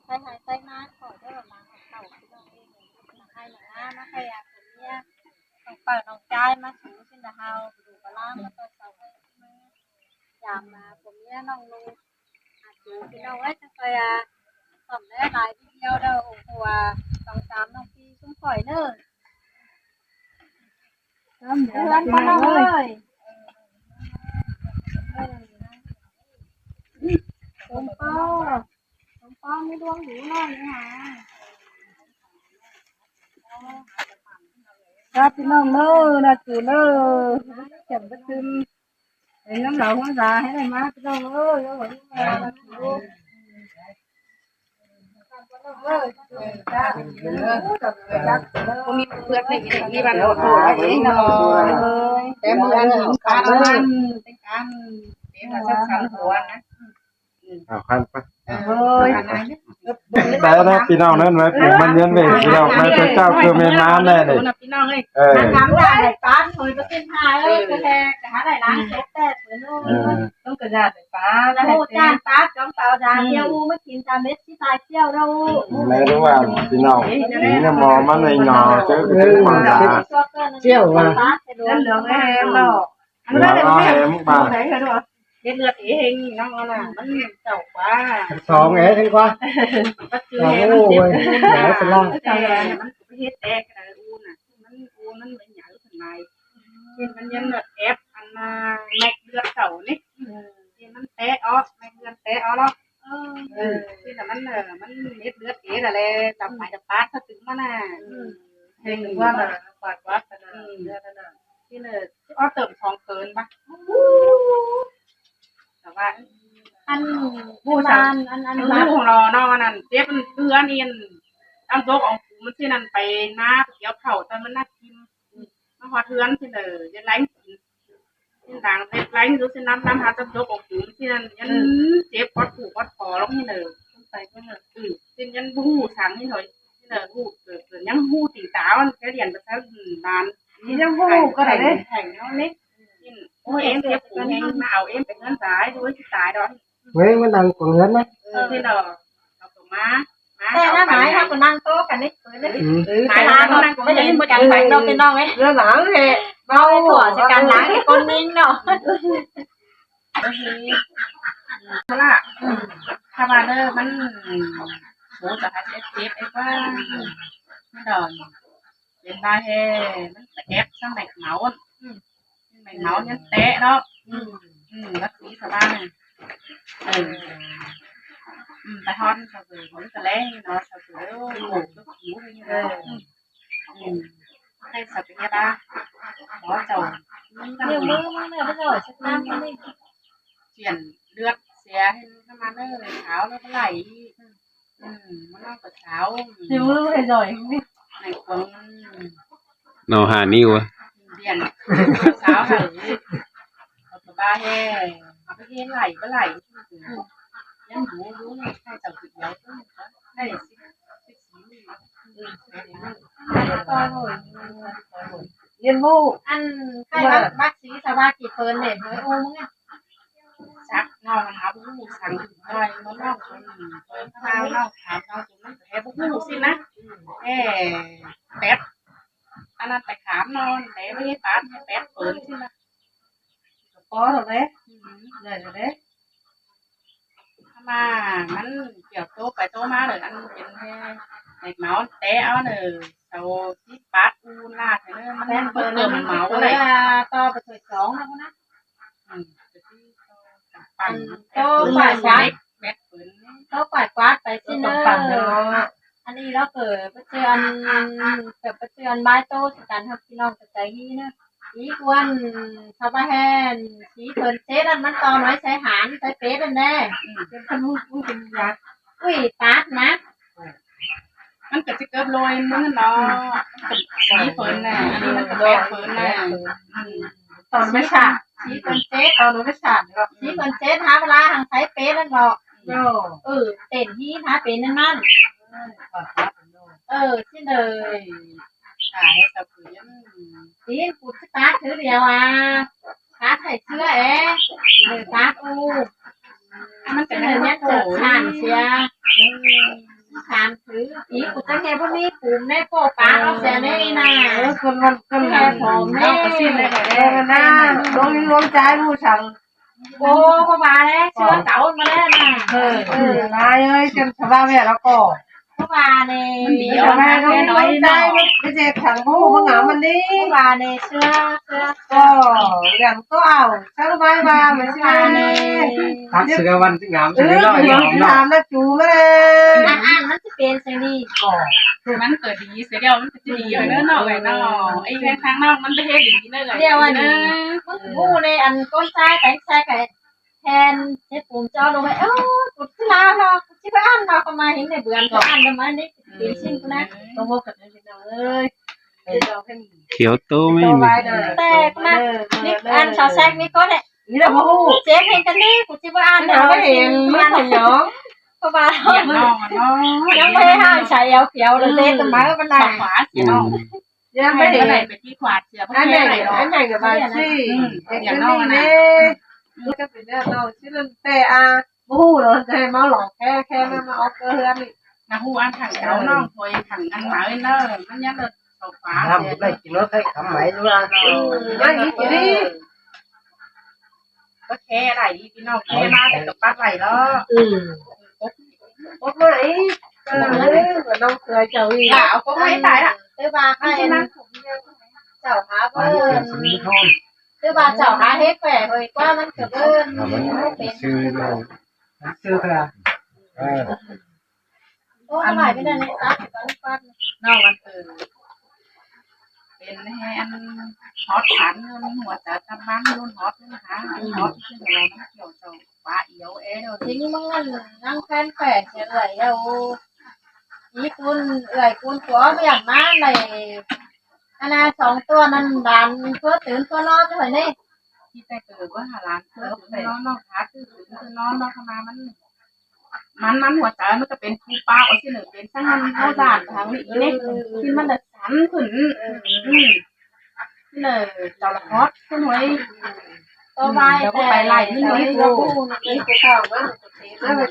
ໃສ່ໄຮ່ໃສ່ນາ ຂໍເດີ ຫຼານເຂົາ ພີ່ນ້ອງເອີຍ ໃຫ້ນາ ມາໃຫ້ອາຜົວເມຍ ນ້ອງເປົ້ານ້ອງຈ່າຍມາສູ່ຊິນດາເຮົາ ດູກະລາມາຕໍ່ເສົາໃຫ້ມື ຢາມມາຜົວເມຍນ້ອງນຸ່ງ ອາ ຈູ ພີ່ນ້ອງເອີຍ ຈັ່ງຄ່ອຍ ອາ ສ້ອມແລຫຼາຍທີດຽວເດີ ໂອ້ໂຫ ອາ ສອງສາມນ້ອງພີ່ຊຸມຂ້ອຍເດີ ເຮືອນບໍ່ນ້ອງເອີຍ ສົມປອງ ສົມປອງມີດວງຫູນ້ອຍຫາ ຄາບພີ່ນ້ອງເດີ ນາຈູເດີ ແຈ່ມປະຊຶມ ເຫັນນ້ຳຫຼາວຫົວຫຼາໃຫ້ໄດ້ມາພີ່ນ້ອງເອີຍ ບໍ່ມີເພື່ອນໃຫ້ມີວັນອອກໂທດເດ້ເນາະ ແຕ່ມື້ອັນເປັນການເປັນການເປັນສັນຫົວນະ ເອົາຄັນໄປ ໂອ້ຍ ໄດ້ແລ້ວພີ່ນ້ອງເອີຍ ມາປູກມັນຍືນເວ ພີ່ນ້ອງ ມາເຈົ້າຄືແມ່ນມາແນ່ນີ້ ພີ່ນ້ອງເອີຍ ເອີ ນາງຄຳໄດ້ປານໂຫຍປະເຊັນຫ້າເອີຍ ກະແທ້ກະຫາໄດ້ຫຼາຍຕົກແຕ່ເພິ່ນເນາະ ເອີ ຕ້ອງກະຢາໄດ້ປານ ໂອ້ ຈ້ານປານ ຈອງເຕົາດາ ອືມ ດຽວອູ້ມາກິນຕາເມັດຊິຕາຍສ່ຽວເນາະ ແມ່ນວ່າພີ່ນ້ອງ ນີ້ໝໍມັນໄດ້ຫຍໍ ເຈີຄືຄວາມຫຼາ ສ່ຽວວ່າ ເຫຼືອງແຮງເນາະ ອັນນັ້ນແຫຼະ ເຮັດເລືອດເອງເນາະ ອັນນັ້ນມັນເຈົ້າກວ່າ ສອງເອງກວ່າ ມັນຈື່ແຮງ ມັນເຈັບ ໂອ້ຍ ເຈັບ ຫຼາຍເປັນລ້ານ ແຕ່ມັນກໍເຮັດແຕ່ກະໄດ້ອູ້ນະ ມັນອູ້ມັນບໍ່ໃຫຍ່ເທົ່າໃດ ມັນຍັງແບບແອບອັນນ່າ ແມັກເລືອດເຂົານີ້ ທີ່ມັນແຕະອອກ ແມັກເລືອດແຕະອອກເນາະ ເອີ ທີ່ລະມັນ ເອີ ມັນເມັດເລືອດເອງຫັ້ນແຫຼະ ຕຳໄປຕຳປາດເຂົາຕຶງມານະ ເຮັດວ່າລະປາດວັດນະ ເລືອດຫັ້ນນະ ທີ່ເລີຍ ອອກເຕີມສອງເຕີນບາດ ແຕ່ວ່າ ອັນ ຜູ້ຊາວ ອັນ ອັນ ອັນ ຜູ້ຮໍເນາະ ອັນນັ້ນເຈັບເຮືອນອີ່ ນ້ຳຕົກອອງຂຸມມັນຊິນັ້ນ ໄປນາໄປກ່ຽວເຂົ້າ ຕອນມັນນັກກິນ ມາຮອດເຮືອນຊິເລີຍ ຍັງໄລ່ກິນ ຊິນດາງເຮັດໄລ່ຢູ່ຊິນຳ ນຳຫານ້ຳຕົກອອງຂຸມຊິນັ້ນ ຍັງເຈັບປອດຜູ້ປອດຄໍລົງນີ້ເລີຍ ໄປກໍເລີຍ ອື ຊິຍັງບໍ່ຮູ້ສັງນີ້ເລີຍ ຊິເລີຍຮູ້ ເກີດ ເກີດຍັງຮູ້ຕີນຕາ ແກລຽນໄປໃສ່ຫຼານ ຍັງຮູ້ກໍໄດ້ເດ້ ແຂງເນາະນີ້ ໂອ້ຍ ເອັມເຈັບປູແຮງ ມາເອົາເອັມໄປເຮືອນສາຍ ໂດຍຊິຕາຍດອກ ເວີຍ ມັນດັງກວ່າເຮືອນນະ ເອີ ພີ່ນ້ອງ ເຮົາກໍມາ ມາ ແຕ່ລະໝາຍເຮົາກໍນັ່ງໂຕະກັນນີ້ ເອີ ໝາຍເຮົາກໍນັ່ງໂຕະກັນ ບໍ່ຈັກໄປເນາະ ພີ່ນ້ອງເອີຍ ເຮືອນຫຼັງແທ້ ເວົ້າໃຫ້ທົ່ວໃສ່ກັນ ຫຼັງໃຫ້ຄົນຍິງເນາະ ເອີ ເວລາ ຖ້າວ່າເດີ ມັນ ໂຫ ຈະຫາເຈັບ ເຈັບໄອ້ວ່າ ມັນດອນ ເປັນບາແຮ ມັນກະແອບຊຳແບກເມົາ ອືມ ແບກເມົາຍັງແຕະເນາະ ອືມ ອືມ ລັດສີສະບາຍ ເອີ ອືມ ຕາຮອນເຂົາເກີດ ມັນກະແລງເນາະ ເຂົາເກີດ ໂອ້ ໂຫ ເກີດຜິວເລີຍເນາະ ເອີ ອືມ ໃຫ້ສັບພະຍາບານ ໝໍເຈົ້າ ດຽວເບິ່ງເບິ່ງເດີ ເພິ່ນເອົາສັກນ້ຳນີ້ ປ່ຽນເລືອດເສຍໃຫ້ມັນມາເດີ ຂາວແລ້ວກໍໄຫຼ ອືມ ມັນເອົາກະເຊົາ ຊິມືໃຫ້ໜ້ອຍນີ້ ໃນຂອງມັນ ເນາະ ຫ້ານິ້ວ ດຽນ ສາວໃຫ້ ເອົາກະບາແຮ່ ເຮັດໄຫຼບໍ່ໄຫຼ ຍັງດູຢູ່ໃຫ້ເຈົ້າຜູ້ດຽວ ໄດ້ສິບ ສິບສີ່ມື້ ອືມ ຮຽນຮູ້ ອັນ ໃຫ້ບັກ ບັກສີສະຫວ່າງກີ່ເປີນເດ້ ເຮີຍ ໂອ້ ມຶງອະ ສັກເນາະ ມັນຫາບໍ່ຮູ້ສັກ ນ້ອຍ ນ້ອງ ນ້ອງ ນ້ອງຖາມ ນ້ອງ ມັນແທ້ບໍ່ຮູ້ຊີ້ນະ ແທ້ແປັດ ອັນນັ້ນໄປຖາມເນາະ ແຕ່ບໍ່ໄດ້ປານແທ້ແປັດເປີນຊີ້ນະ ພໍແລ້ວເດ້ ອືມ ໄດ້ແລ້ວເດ້ ມາ ມັນກ່ຽວໂຕໄປໂຕມາເດີ ອັນເປັນແທ້ ໃຫ້ເມົາແຕະເອົາເດີ ເຊົາຊິປາດອູນລາດໃຫ້ເດີ ມັນບໍ່ເຕີມເມົາເລີຍ ຕໍ່ໄປຖ້ວຍສອງແລ້ວນະ ອືມ ປັນ ໂຕປາດກວາດ ແມັດເພິ່ນ ໂຕປາດກວາດໄປຊິເດີ ອັນນີ້ລາວເກີດປະເຈື່ອນ ເກີດປະເຈື່ອນບາຍໂຕຄືກັນ ເຮົາພີ່ນ້ອງກະໃຈດີເດີ ອີກວັນ ຊາວບ້ານແຮ່ນ ສີເພິ່ນເຈັດ ອັນມັນຕໍ່ໜ້ອຍໃສ່ຫານໃສ່ເປັດຫັ້ນແດ່ ອືມ ເປັນຂະໜົມ ອຸ້ຍ ເປັນຢາ ອຸ້ຍ ຕາດນະ ມັນກະຊິເກີບໂລຍມື້ເນາະ ມັນກະສີເພິ່ນນະ ອັນນີ້ມັນກະແປດເພິ່ນນະ ອືມ ຕອນໄປສາດ ສີເພິ່ນເຈັດ ຕອນໄປສາດເນາະ ສີເພິ່ນເຈັດ ຫາເວລາຫັ້ນໃສ່ເປັດຫັ້ນເນາະ ໂອ້ ເອີ ເຕັ້ນຮີຫາເປັນນັ້ນ ເອີ ຊິເລີຍ ຕາຍ ຕີນກູຊິຕັດຄືດຽວອະ ຕັດໃຫ້ເຊື່ອເອ ເອີ ຕັດອູ ມັນເປັນແນວເຈັບຊານເສຍ ອືມ ສາມຖື ອີກ ກູຈັ່ງແຮ່ບໍ່ມີປູມແນ່ ໂປ້ປາເອົາແຊແນ່ນະ. ເອີ ຄົນມັນ ຄົນມັນ ແຮ່ຜອມແນ່ ເອີນະ ລວງ ລວງໃຈຮູ້ສັງ. ໂອ້ ເຂົາວ່າແລ້ວ ເຊື່ອເຂົາມາແລ້ວນະ. ເອີ ເອີ ນາຍເອີຍ ຈັ່ງສະບາຍແລ້ວກໍ ເຂົາວ່າແນ່ ມັນດີ ເຂົາວ່າ ເຂົາມີດວງໃຈ ມັນໄປເຮັດສັງ ໂອ້ ມັນງາມມັນດີ ເຂົາວ່າແນ່ ເຊື່ອ ເຊື່ອ ກໍ ຢ່າງກໍເອົາ ສະບາຍວ່າ ມັນຊິວ່າແນ່ ຕັດເສື້ອວັນ ງາມ ເອີ ງາມນະ ຈູມາແລ້ວ ອັນ ອັນ ມັນຊິເປັນຈັ່ງນີ້ກໍ ມັນກໍດີເສຍດຽວ ມັນກໍຊິດີຢູ່ເດີນ້ອງເອີຍເນາະ. ອີກແມ່ນທາງນ້ອງມັນໄປເຮັດດີເດີ ດຽວອັນນີ້ ເອີ ມຶງຮູ້ແນ່ ອັນ ຄົນຊາຍແຕ່ງຊາຍກະແທນເຮັດປູມຈໍລົງໄປ ໂອ້ຍ ກູຄືລາວເນາະ ກູຊິໄປອ່ານເນາະ ເຂົາມາເຫັນໃນເບືອນ ເຂົາອ່ານປະມານນີ້ ເປັນຊິ້ນພຸ້ນນະ. ຕ້ອງບອກກັນເດີພີ່ນ້ອງເອີຍ ຂຽວໂຕໄໝ່ ແຕ່ກະມາ ນີ້ ອັນ ຊາວແຊກນີ້ກໍໄດ້ ນີ້ລະບໍ່ຮູ້ ເຈັບເຫັນກັນນີ້ ກູຊິບໍ່ອ່ານ ເຮົາເຫັນມັນຂະຫຍອງ ເພາະວ່າ ຍັງບໍ່ໄດ້ຫ້າມໃສ່ເອົາຂຽວເລີຍ ເດັດມາປານໃດ ຂວາຊິເນາະ ຍັງບໍ່ໄດ້ໄປທີ່ຂວາເສຍ ອັນໃດ ອັນໃດກໍວ່າຊິ ເດັກຄົນນີ້ເດ້ ມັນກໍເປັນແນວເຮົາຊິນັ້ນ ແຕ່ ອ່າ ບໍ່ຮູ້ເນາະ ຈະໃຫ້ມາຫຼອກແຄ່ ແຄ່ມາ ມາອອກເຮືອນນີ້ ນະ ຮູ້ອັນທາງເຈົ້ານ້ອງ ໂທຍທາງອັນໝາເດີ ມັນຍັງເດີນເຂົ້າປ່າ ນ້ຳໄດ້ກິນເນາະ ໄດ້ຄຳໃໝ່ຢູ່ວ່າ ເອີ ອັນນີ້ ນີ້ ກໍແຄ່ໄດ້ດີພີ່ນ້ອງ ແຄ່ມາແຕ່ກໍປັດໄວ້ເນາະ ອືມ ກົບ ກົບໄວ້ ເອີ ນ້ອງເຄືອເຈົ້າອີກ ລະເອົາກົບໄວ້ຕາຍລະ ແຕ່ວ່າໃຫ້ອັນ ເຈົ້າຫາເບິ່ງ ຄືວ່າເຈົ້າຫາເຮັດແປເຮີຍ ກວ່າມັນຈະເບິ່ງ ມັນເປັນຊື່ເນາະ ມັນຊື່ເນາະ ເອີ ໂອ້ ອັນຫຼາຍໄປແລ້ວນີ້ ຕັດກ່ອນ ປັດ ນ້ອງມັນເປັນ ເປັນແຮງຮອດສັນ ເງິນຫົວໃຈກຳລັງ ເງິນຮອດ ເງິນຫາ ຮອດ ເປັນຫຍັງມັນກ່ຽວເຈົ້າ ປາອຽວແອ ທີນີ້ມັນນາງແຟນແຂວງເອື້ອຍແລ້ວ ອີຄຸນເອື້ອຍຄຸນຜົວບໍ່ຢາກມາໄດ້ ອັນນະ ສອງຕົວນັ້ນ ຫຼານເພື່ອຕື່ນເພື່ອນອນຢູ່ຫັ້ນເດ້ ທີ່ແຕ່ເກີດວ່າຫຼານເພື່ອຕື່ນເພື່ອນອນເນາະ ຫາຕື່ນເພື່ອນອນເນາະ ເຂົ້າມາມັນ ມັນ ມັນຫົວໃຈມັນກໍເປັນພູປາກ ເອົາຊິເລີຍ ເປັນຊັ້ນ ມັນເຮົາດ້ານທາງນີ້ເດ້ ທີ່ມັນລະສັ່ນຂຶ້ນ ອືມ ເລີຍ ເຈົ້າລະຮອດຂຶ້ນເວີຍ ຕໍ່ໄປ ແຕ່ໄປໄລ່ມັນນີ້ ເຈົ້າຮູ້ນະ ໄປເ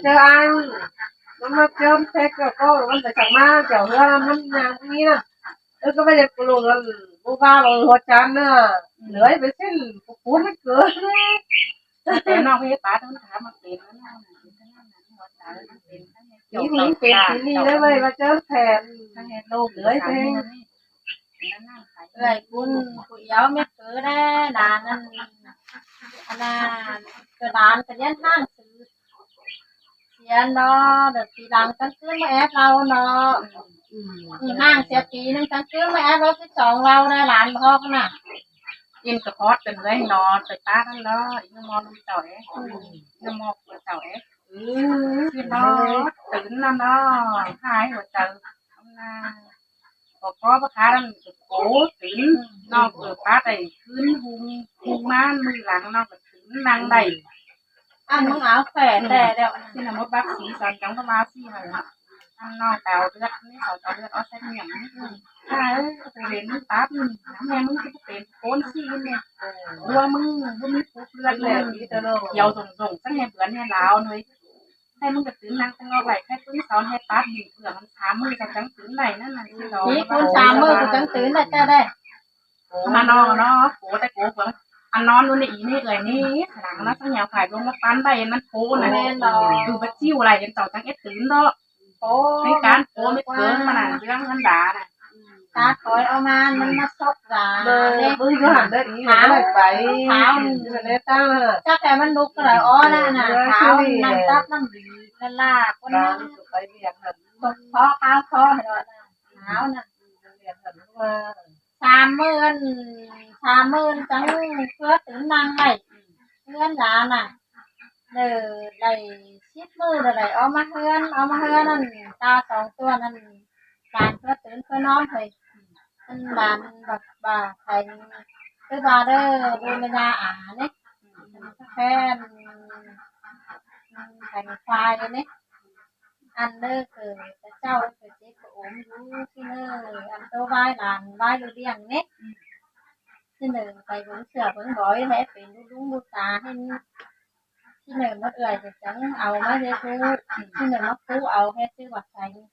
ຈີອ້າຍ ມັນມາເຈີແທ້ກໍ ກໍມັນໄປສັກມາ ເຈົ້າເຮືອມັນຍ່າງນີ້ນະ ເອີ ກໍໄປເຮັດກະໂຫຼກນັ້ນ ບໍ່ວ່າເອົາຫົວຈານເນາະ ເລີຍໄປສິ້ນ ກູເກີນ ແຕ່ນ້ອງເຮັດປາດມັນຖາມມາເປັນ ເປັນ ເປັນ ເປັນ ເປັນ ເປັນ ເປັນ ເປັນ ເປັນ ເປັນ ເປັນ ເລີຍ ວ່າເຈົ້າແທນ ເຮັດໂລກເລີຍ ເອື້ອຍຄຸນຜູ້ດຽວແມ່ເກີແດ່ ຫຼານນັ້ນ ອັນນັ້ນ ກໍຫຼານກໍຮຽນຮ່າງ ສຽນເນາະ ແບບທີຫຼັງກາງຄືນມາແອບເຮົາເນາະ ອືມ ອືມ ຮ່າງເສຍປີໜຶ່ງ ກາງຄືນມາແອບເຮົາສິບສອງເຫຼົ່ານະ ຫຼານບອກນະ ກິນກະພອດກັນເລີຍເນາະ ໄປປານັ້ນເນາະ ອີກໝໍ່ໜຶ່ງເຈົ້າເອ ອືມ ອີກໝໍ່ເຈົ້າເອ ອືມ ຄືນອນຕື່ນນະເນາະ ຫາຍຫົວໃຈນະ ພໍພໍພະຄານັ້ນໂກຕື່ນ ນ້ອງເກີດປາໄດ້ຄືນຮຸ່ງ ຮຸ່ງມາມື້ຫຼັງນ້ອງກໍຕື່ນນັ່ງໄດ້ ອັນມຶງເອົາແຂວແຕ່ແລ້ວ ທີ່ນະໝົດບັກສີສັນຈັງປະມາສີຫັ້ນລະ ອັນນ້ອງໄປເອົາເລືອດນີ້ ເຂົາເອົາເລືອດອອກໃສ່ໜຽງນີ້ ອືມ ເອີ ກູເຫັນມຶງປັບນີ້ ແມ່ມຶງຄືເປັນໂກນສີນີ້ ຫົວມຶງບໍ່ມີຜູກເລືອດນີ້ ຂຽວສົງໆ ຈັ່ງໃຫ້ເບືອນໃຫ້ລາວເລີຍ ໃຫ້ມຶງກະຕື່ນນັ່ງຕັ້ງອອກໄວ້ ໃຫ້ປຶ້ງສອນໃຫ້ປັບດີເພື່ອມັນສາມມື້ກໍຈັ່ງຕື່ນໄດ້ນັ້ນນະ ອີກຄົນສາມມື້ກໍຈັ່ງຕື່ນໄດ້ແຕ່ໄດ້ ມານອນເນາະ ໂກແຕ່ໂກເບິ່ງ ອັນນອນຢູ່ໃນອີນີ້ເອື້ອຍນີ້ ຫຼັງມາສັງຍາວຂາຍລົງມາປັນໄວ້ ມັນໂພນະ ແມ່ນບໍ່ ຄືບັດຊິວໄຫຼ ເຈົ້າຈັ່ງເຮັດຕື່ນເນາະ ໂອ້ ໃນການໂພນເກີງມັນນະ ເລື່ອງມັນດານະ ຕາຖອຍອອກມາ ມັນມາຊອກດາ ເບິ່ງຢູ່ຫັ້ນເດີ ອີນີ້ໄປ ຂາວ ຢູ່ໃນຕາ ຈັກແຕ່ມັນລຸກກໍໄດ້ ອໍ ນັ້ນນະ ຂາວ ນ້ຳຕັບນ້ຳດີ ລະລາ ຄົນນັ້ນໄປວຽກຫັ້ນ ເພາະຂາວ ເພາະໃຫ້ ໜາວນະ ສາມມື້ ສາມມື້ຈັ່ງເພື່ອຕື່ນນັ່ງໄດ້ເຮືອນຫຼານນະ ເລີຍໄດ້ສິບມື້ ລະໄດ້ອອກມາເຮືອນ ອອກມາເຮືອນນັ້ນ ຕາສອງຕົວນັ້ນ ຫຼານເພື່ອຕື່ນເພື່ອນອນເຮີຍ ມັນຫຼານແບບວ່າໄປ ຄືວ່າເດີ ດູແລຍາອາເນ ແພນ ໄປຄວາຍເນ ອັນເລີກເກີດເຈົ້າເກີດເຈັບກະອົມຢູ່ທີ່ເນີ ອັນໂຕວາຍຫຼານວາຍລູກລ້ຽງເນ ທີ່ເນີໄປເບິ່ງເສືອເບິ່ງບອຍແທ້ເປັນລຸງບູຊາໃຫ້ ທີ່ເນີໝົດເອື້ອຍກໍຈັ່ງເອົາມາເຮັດຮູ້ ທີ່ເນີມາຄູເອົາແທ້ຊື່ວ່າໃສນີ້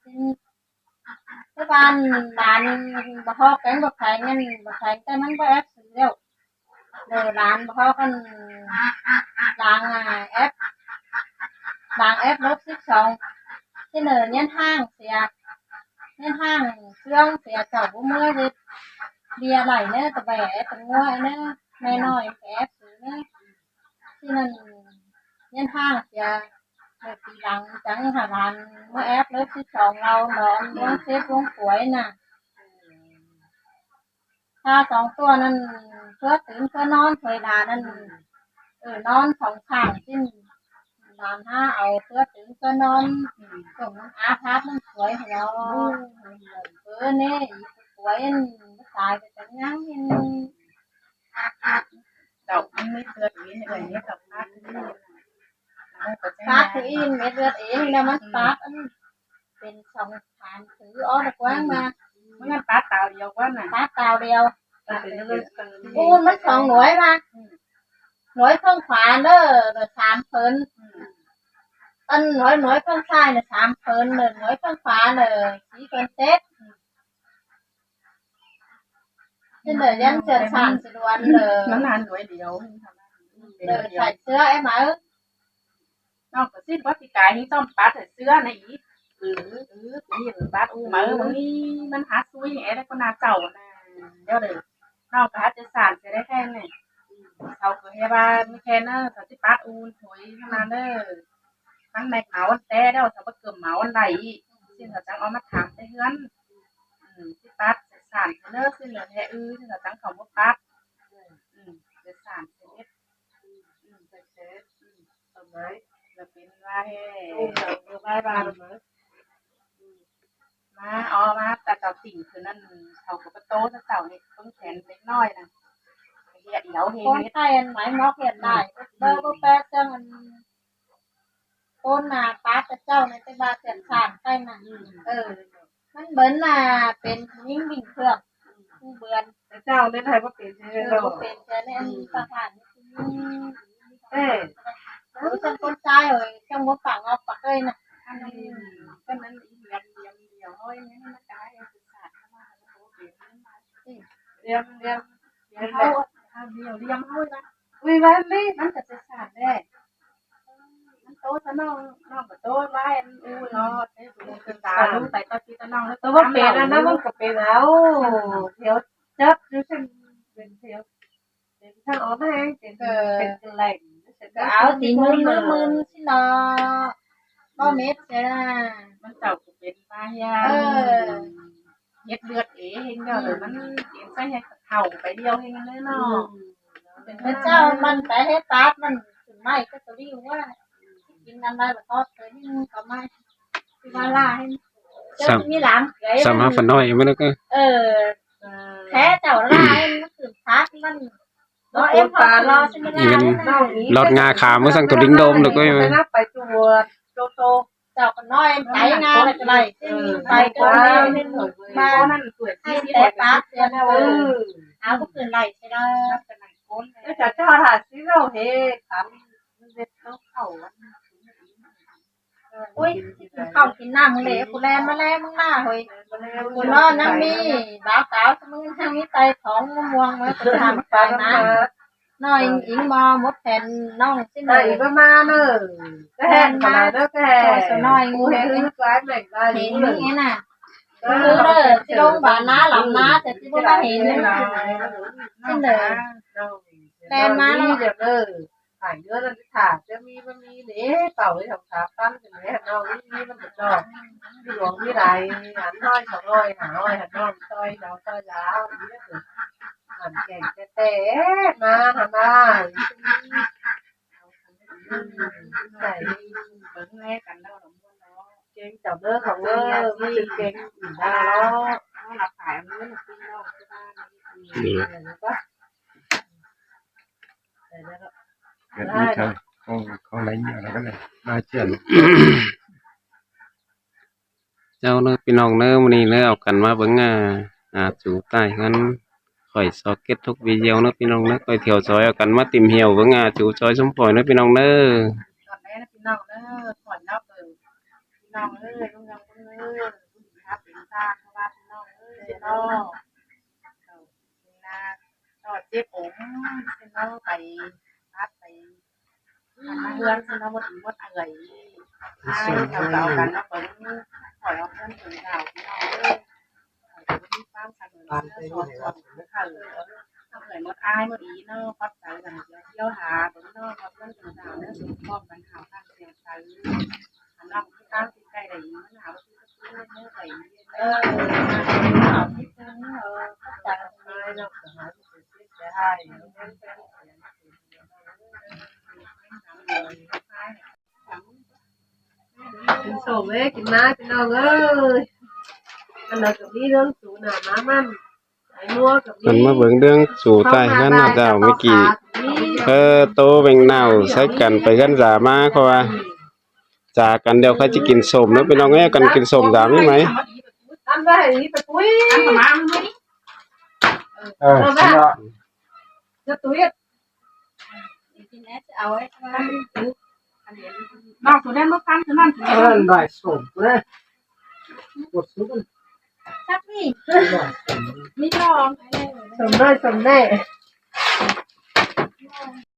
ປານຫຼານບໍ່ຮອກກັນບໍ່ແຂງນັ້ນບໍ່ແຂງ ແຕ່ມັນບໍ່ແອັບຊື່ແລ້ວ. ເດີ ຫຼານບໍ່ຮອກກັນ ລາງອາແອັບ ລາງແອັບລົບສິບສອງ ຊິເນີເນຍນຫ້າງເສຍ ເນຍນຫ້າງເຊື່ອງເສຍ ເຈົ້າບໍ່ເມືອເຮັດເບຍໄຫຼເນີ ຕະແບຕະງົວເນີ ແມ່ນ້ອຍແອັບຊື່ເນີ ຊິນັ້ນ ເນຍນຫ້າງເສຍ ເດີ ປີຫຼັງຈັ່ງຫາຫຼານມາແອັບລົບສິບສອງ ລາວນອນວງເຊັບວງປວຍນະ. ປາສອງຕົວນັ້ນ ເພື່ອຕື່ນເພື່ອນອນ ເຜີຍຫຼານນັ້ນ ເອີ ນອນສອງຂ້າງ ຊິ້ນຫຼານຫາເອົາເພື່ອຕື່ນເພື່ອນອນ ສົ່ງມັນອາພາບມັນສວຍໃຫ້ລາວ ເອີ ເນ ອີກສວຍ ຕາຍໄປຈັກຫຍັງ ເຈົ້າ ມັນມີເລືອດອີກ ເອີ ເນ ເຈົ້າພາບ ປາດຄືອີນເມັດເລືອດເອງ ແລ້ວມັນປາດອັນ ເປັນສອງສາມຄືອອກແລ້ວກວ້າງມາ ມັນປາດຕາວດຽວກວ່ານະ ປາດຕາວດຽວ ໂອ້ ມັນສອງໜ່ວຍວ່າ ໜ່ວຍເຄິ່ງຂວາເດີ ສາມເພິນ ອັນໜ່ວຍ ໜ່ວຍເຄິ່ງຊ້າຍນະ ສາມເພິນເດີ ໜ່ວຍເຄິ່ງຂວາເດີ ສີ່ເພິນເຈັດ ເປັນເດີ ຍັງເຊື່ອງຊານສະດວນເດີ ມັນຫັນໜ່ວຍດຽວ ເດີ ໃສ່ເສື້ອໄອ້ໝາ ນ້ອງກໍຊິບໍ່ປີກາຍນີ້ຕ້ອງປັດໃຫ້ເສື້ອນະອີກ ເອີ ເອີ ປີນີ້ປັດອູ ມາເອີ ມື້ນີ້ມັນຫາຊຸຍແອໄດ້ກໍໜ້າເຈົ້ານະ ດຽວເດີ ນ້ອງກໍຫາແຕ່ສານຊິໄດ້ແຄ່ນີ້ ເຂົາກໍເຮັດວ່າມີແຄ່ເນີ ເຂົາຊິປັດອູ ໂຫຍ ຂະໜາດເດີ ທັງແມັກເມົາແຕ່ແລ້ວ ເຂົາບໍ່ເກີມເມົາໄດ້ອີກ ຊິເຂົາຈັ່ງເອົາມາຖາມແຕ່ເຮືອນ ອືມ ຊິປັດໃສ່ສານເດີ ຊິເຫຼືອແທ້ ອື ຊິເຂົາຈັ່ງເຂົາບໍ່ປັດ ອືມ ໃສ່ສານເສດ ອືມ ໃສ່ເສດ ອືມ ສະບາຍ ລະເປັນວ່າແທ້ ເອີ ສະບາຍວ່າ ມາ ອໍ ມາ ແຕ່ເຈົ້າຕິ່ງຄືນັ້ນ ເຂົາກໍບໍ່ໂຕ ເຈົ້ານີ້ເບິ່ງແຂນເດັກນ້ອຍນະ ເຮັດດຽວເຮັດ ຄົນໄທອັນໄໝໝອກເຮັດໄດ້ ເບິ່ງບໍ່ແປກຈັ່ງອັນ ຄົນໜ້າປາກກະເຈົ້າໃນແຕ່ວ່າເຄື່ອນສານໄປນະ ເອີ ມັນເບິ່ນໜ້າເປັນຍິງວິ່ງເຄື່ອງ ຜູ້ເບືອນ ແຕ່ເຈົ້າເລີຍໃຫ້ບໍ່ເປັນ ເອີ ເອີ ບໍ່ເປັນ ແຕ່ໃນອັນປະທານ ເອີ ເອີ ຈັ່ງຄົນຊາຍເອີຍ ຈັ່ງບໍ່ປາກອອກປາກເອີຍນະ ອັນນີ້ ກໍນັ້ນອີກ ດຽວ ດຽວ ດຽວ ໂອ້ຍ ມັນກາຍເປັນສານ ດຽວ ດຽວ ດຽວ ດຽວ ດຽວ ດຽວ ເຮົານະ ອຸ້ຍ ວ່ານີ້ ມັນກໍເປັນສານແທ້ ມັນໂຕຊະນ້ອງ ນ້ອງກໍໂຕຫຼາຍ ອື ເນາະ ເອີ ເປັນຕາລົງໄປຕາພີ່ຕານ້ອງ ແລ້ວກໍວ່າເປັນອັນນັ້ນ ມັນກໍເປັນ ເອົາ ແຖວຈັບຢູ່ຊັ້ນ ເປັນແຖວ ເປັນທາງອອກມາ ເປັນ ເອີ ເປັນແຫຼ່ງ ກໍເອົາຕີມືນມືນຊິເນາະ ບໍ່ເມັດເສຍ ມັນເຈົ້າກໍເປັນມາຍາ ເອີ ເຮັດເລືອດເອງດອກ ເອີ ມັນເປັນສາເຫດເຖົ້າໄປດຽວເອງເລີຍເນາະ ອືມ ເປັນເຈົ້າມັນໄປເຮັດປາດມັນຂຶ້ນໄມ້ກໍຕະລິວວ່າ ກິນອັນໃດລະທອດເຄີຍນີ້ກໍມາ ຊິວ່າຫຼາຍ ສ່ຳ ມີຫຼານເຄີຍ ສ່ຳຫາປານ້ອຍມັນກໍ ເອີ ແທ້ເຈົ້າຫຼາຍ ມັນຂຶ້ນປາດມັນ ເນາະ ເອັມ ເຂົາລອຊິມາ ນີ້ມັນລອດງາຂາມາສັ່ງຕົວລິງໂດມ ແລ້ວກໍໄປຕົວໂຕໂຕ ເຈົ້າກໍນ້ອຍໄປງາແລ້ວກໍໄດ້ ເອີ ໄປກໍໄດ້ ມາໃຫ້ແຕ່ປາກເທື່ອ ເອີ ເອົາບໍ່ຄືນໄດ້ຊິເນາະ ແລ້ວຈະຈອດຫາຊິເຮົາເຮັດ ຄັນເຮັດເຂົ້າ ໂອ້ຍ ກິນເຂົ້າກິນນ້ຳເລີຍ ຜູ້ແລ່ນມາແລ່ເມືອງໜ້າເຮີ້ຍ ຜູ້ນອນຍັງມີ ບ່າວສາວຊະມື້ຍັງມີໄຕ່ຂອງມະມ່ວງມາ ໄປມາ ນ້ອຍອີງມາໝົດແຜ່ນນ້ອງຊິເລີຍ ມາເດີ ກະແຮນມາເດີ ກະແຮນ ນ້ອຍ ເຫັນນີ້ນະ ເອີ ຊິລົງບ້ານນາລຳນາ ແຕ່ຊິບໍ່ມາເຫັນ ຊິເລີຍ ແລ່ນມາເນາະ ຫຼາຍເດືອນແລ້ວ ຖ້າຈະມີມັນມີເດ້ ເປົ່າໄວ້ສອງສາມພັນ ເຫັນແລ້ວເນາະ ມີມັນກໍຈອກ ຫຼວງມີຫຼາຍ ອັນ ຮ້ອຍ ສອງຮ້ອຍ ຫ້າຮ້ອຍ ຫັ້ນເນາະ ຊ່ອຍເຮົາຊ່ອຍລາວ ອັນແກ່ງແຕ່ໆ ມາຫັ້ນນະ ໃສ່ເບິ່ງແລກັນເນາະ ເກັ່ງເຈົ້າເດີ ຂອງເດີ ຮູ້ສຶກເກັ່ງອີກແລ້ວເນາະ ເຮົາລະຂາຍເອົາເງິນພີ່ນ້ອງທີ່ບ້ານນີ້ ເກີດມີເທື່ອຂອງ ຂອງໄຫຼເຫຍແລ້ວກໍເລີຍມາເຊື່ອນ ເຈົ້າເດີພີ່ນ້ອງເດີ ມື້ນີ້ເດີ ເອົາກັນມາເບິ່ງ ອາ ອາ ຈູໃຕ້ເຮືອນຂ້ອຍຊອກເກັດທຸກວີດຽວເດີພີ່ນ້ອງເດີ ຂ້ອຍທ່ຽວຊອຍ ເອົາກັນມາຕິ່ມຫ່ຽວເບິ່ງ ອາ ຈູຊອຍສົມປອຍເດີພີ່ນ້ອງເດີ ຕອນແລກນະພີ່ນ້ອງເດີ ຂ້ອຍເນາະ ເອີ ພີ່ນ້ອງເອີຍ ລຸງນ້ອງເອີຍ ຄັບເປັນຊາດ ເພາະວ່າພີ່ນ້ອງເອີຍເນາະ ເວລາຮອດເຈັດໂມງເນາະ ໄປວັດໄປ ອັນມາເຮືອນຊິເນາະ ໝົດອີ່ໝົດເອື້ອຍ ອ້າຍເຂົາເຈົ້າກັນເນາະ ເບິ່ງ ຂໍເອົາເງິນເພິ່ນເຈົ້າ ພີ່ນ້ອງເອີຍ ເຂົາກໍມີຄວາມສະເໜີເຊື່ອສອດສ່ອງເຂົາ ເອື້ອຍໝົດ ອ້າຍໝົດອີ່ເນາະ ຂອບໃຈກັນ ດຽວທຽວຫາເບິ່ງເນາະ ເອົາເງິນເພິ່ນເຈົ້າເດີ ສົມຄວາມກັນ ຫາທາງສຽງໄຊ ອັນນັ້ນຄືທາງທີ່ໃກ້ໄດ້ອີ່ ມັນຫາວ່າຄື ກິນສົ້ມເດ້ ກິນມາ ພີ່ນ້ອງເອີຍ ອັນນັ້ນກໍມີເລື່ອງສູນນະ ມາມັນ ໄອ້ມົວກໍມີ ເພິ່ນມາເບິ່ງເລື່ອງສູໃຕ້ເຮືອນເນາະ ເຈົ້າ ເມື່ອກີ້ ເອີ ໂຕແມ່ງເນົ່າໃສ່ກັນ ໄປເຮືອນສາມາ ເພາະວ່າ ຈາກັນ ດຽວຂ້ອຍຊິກິນສົ້ມເດີ ພີ່ນ້ອງເອີຍ ກັນກິນສົ້ມຕາມນີ້ໄໝ? ອັນໄວ້ນີ້ໄປປຸ້ຍ ອັນກະມາມັນນີ້ ເອີ ເອີ ເອົາໄວ້ ເອົາໄວ້ ຈະຕຸ້ຍ ກິນແລ້ວຈະເອົາໄວ້ ນ້ອງໂຕນັ້ນບໍ່ທັນ ໂຕນັ້ນ ເອີ້ນໄວ້ສົ້ມເດ້ ບໍ່ສຸກ ຈັກນີ້ ມີລອງ ສົ້ມໄດ້ ສົ້ມໄດ້.